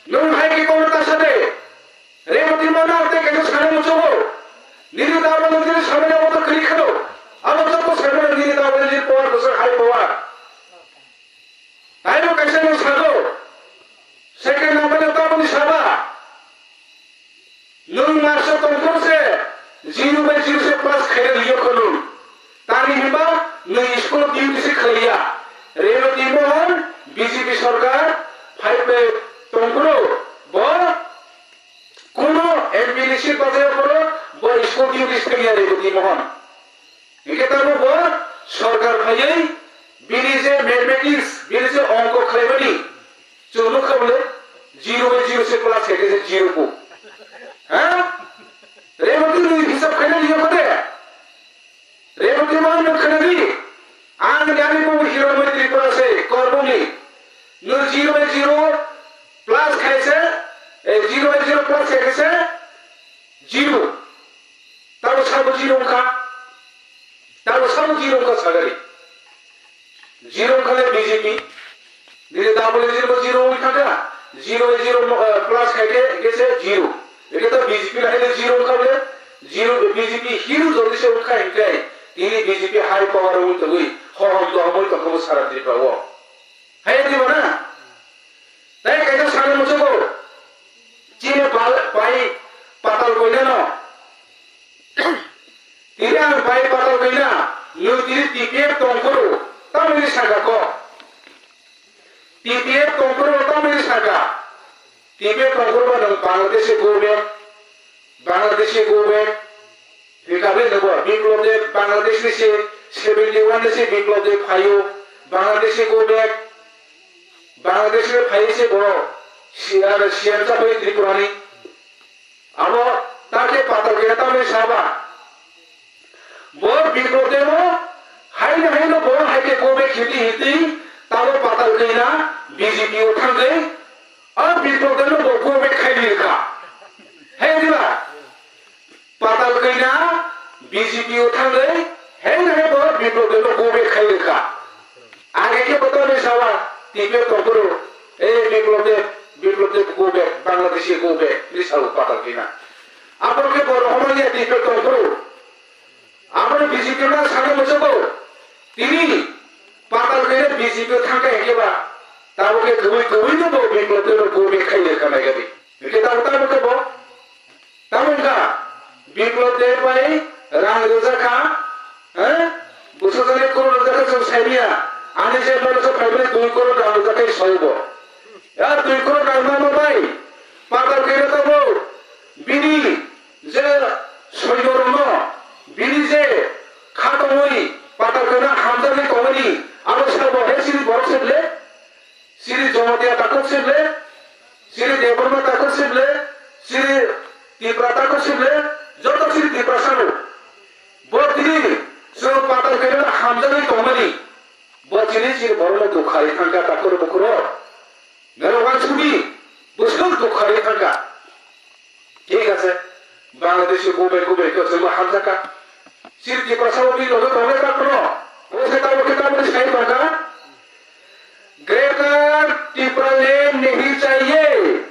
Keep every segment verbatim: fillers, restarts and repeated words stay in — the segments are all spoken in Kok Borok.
Nwng hai khe kono ta sa de. Reboti mano ang tei kaisa sanai muchungo. Nini ta mano nini sanai abo to kwrwi kheno. Abo joto sanai nini ta mano nini power bwswk high power. Taibo kaisa nwng sago. Second number no tamoni saba. Nwng marso tongphuru se zero by zero se pass khaina liyo khonung. Tamni hwnba nwng school duty se khlaiya. Rewati Mohan B J P sarkar phaipai tongphuru bo kuno M P L A seat bachai phuru bo school duty se thangya Rewati Mohan. Hingke tabuk bo sarkar phaiwi bini je mathematics, bini je ongko khlaimani, chwng nukha bole zero by zero se plus khe khe se zero ko. Ha? Rewati nwng hisab khaina liya mate. Rewati ma nwng khana di. Ang ni ani bo hero mai Tripura se, korboni. Nwng zero by zero plus khaise, eh, zero by zero plus khaise, zero. Tabo sabo zero wngkha. Tabo sabo zero wngkha sagari. Zero wngkha le B J P. Nini double zero bo zero wngwi thangkha. Zero by zero mo-, eh, plus khaikhe hingkhe se zero. Hingkhe to B J P no haile zero wngkha bole. Zero B J P hero jodi se wngkha hingkhe tini B J P high power wngwi tongwi hohom dohomwi tongkha bo sara Tripura o. Hai di mana? Tei kaisa sana muchungo. Chini bal-, bai patal koinano. Tini ang bai patal koina, nwng tini T P F tongphuru, tamoni saka ko. T P F tongphuru, tamoni saka. T P F tongphuru ba nwng Bangladesh go back. Bangladesh go back. Hingkha bai nobo Biplab Deb Bangladesh ni se seventy one ni se Biplab Deb phaio Bangladesh ni go back. Bangladesh ni phai se bo si-, ano C M chapai Tripura ni. Abo ta khe patal khe tamni saba. Bo Biplab Deb bo haino haino bo hai khe go back hiti hiti tamo patal khe na B J P o thangwi. O Biplab Deb no bo go back khai ni kha. Hai diba? Patal khe na B J P o thangwi, heng heng bo Biplab Deb no go back khai rwkha. Age khe bo tamni sawa T P F tongphuru, "Eh, Biplab Deb, Biplab Deb go back, Bangladesh go back," hinwi sao patal khe na. Abo khe bo rohormani ya T P F tongphuru. Aboni B J P no sana muchungo, tini patal khe na B J P o thangkha hingkhe ba, tabo khe kwbwi kwbwi no bo Biplab Deb no go back khai rwkha nai gadi. Hingkhe tabo tabo khe bo Tamo wngkha, Biplab Deb bai rang rwjakha, eh? Bwsajani crore rwjakha chwng saimanya. Ani je noksa phaimani dui crore rang rwjakha soi bo. Ya dui crore rang rwma bai patal khe rw tongo. Bini je soiborokno, bini je kha tongwi patal khe rw hamjaknai tongmani, abo sabo he sini borok se ble. Siri Jamatia takhuk sible, siri Debbarma takhuk sible, siri Tipra takhuk sible, joto siri Tiprasa no. Bo tini chwng patal khe no hamjakgwi tongmani. Bo chini siri borokno dukha ri thangkha takhuk bukhuk rok. Nero wansugwi bwswk dukha ri thangkha. Thik ase, Bangladeshi go back, go back khe chwngno hamjakha. Siri Tiprasa o bini loge tongnai ta phano. O se tamo khe tamoni sai tongkha. Greater Tipraland nahi chahiye,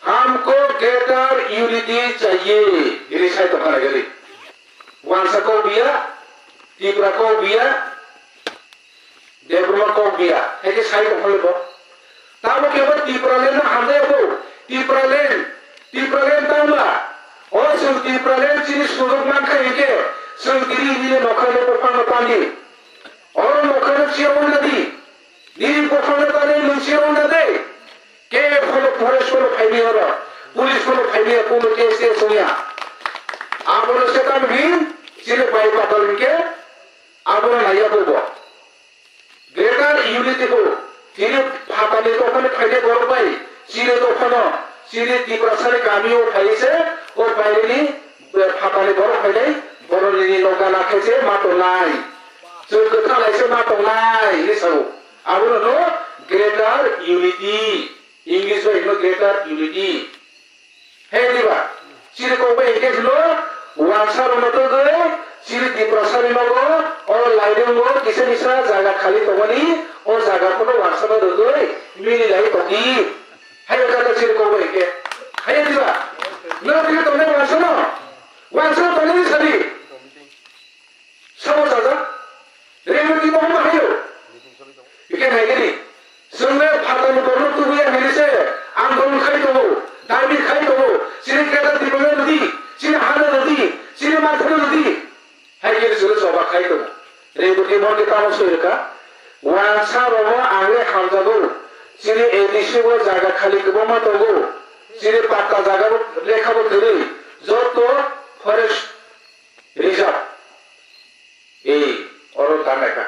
humko Greater Unity chahiye. Bini sai tongkha nai gari. Wansa kok biya, Tipra kok biya, Debbarma kok biya, hai khe sai tong phano bo. Tamo khe bo Tipraland no hamjaya bo. Tipraland, Tipraland tangma. O chwng Tipraland chini sujok mankha hinkhe chwng tini nini nokhani buphangno tangdi. Oro nokhani chiya wngna di. Nini buphangno tangwi nwng chiya wngna de. Ke phano forest phano phaini oro. Police phano phaini, kono case case wngya. Abono se tamo hin chini bai patal hinkhe abono naiya bo bo. Greater Unity bo, chini phatani dophani phainai borok bai, chini dophano, chini Tiprasani kamio phai se, o baireni, eh, phatani borok phainai, borok nini no gana khai se ma tongnai. Chwng kwtha lai se ma tongnai, hinwi sao. Abono no Greater Unity, English bai hino Greater Unity. He diba, chini kok bai hingke hino, wansa rwna tongwi, chini Tiprasa ni nogo, o laidungo kisa misa jaga khali tongmani, o jaga phano wansa no rwgwi, mili lai tongdi. Hai kaka chini kok Twi bo hayo. Hike hai gini. Swngle phatarni borno tubuya hinwi se andolon khai tongo, dabi khai tongo, chini kwtal Tiprasa rwdi, chini hano rwdi, chini mathano rwdi. Hai khe chwngno choba khai tongo. Reboti morke tamo soi rwkha. Wansa rogo ang le hamjago. Chini A D C o jaga khali kwbangma tongo. Chini patta jaga bo lekha bo kwrwi. Joto forest reserve. Ei, oro dan naikha.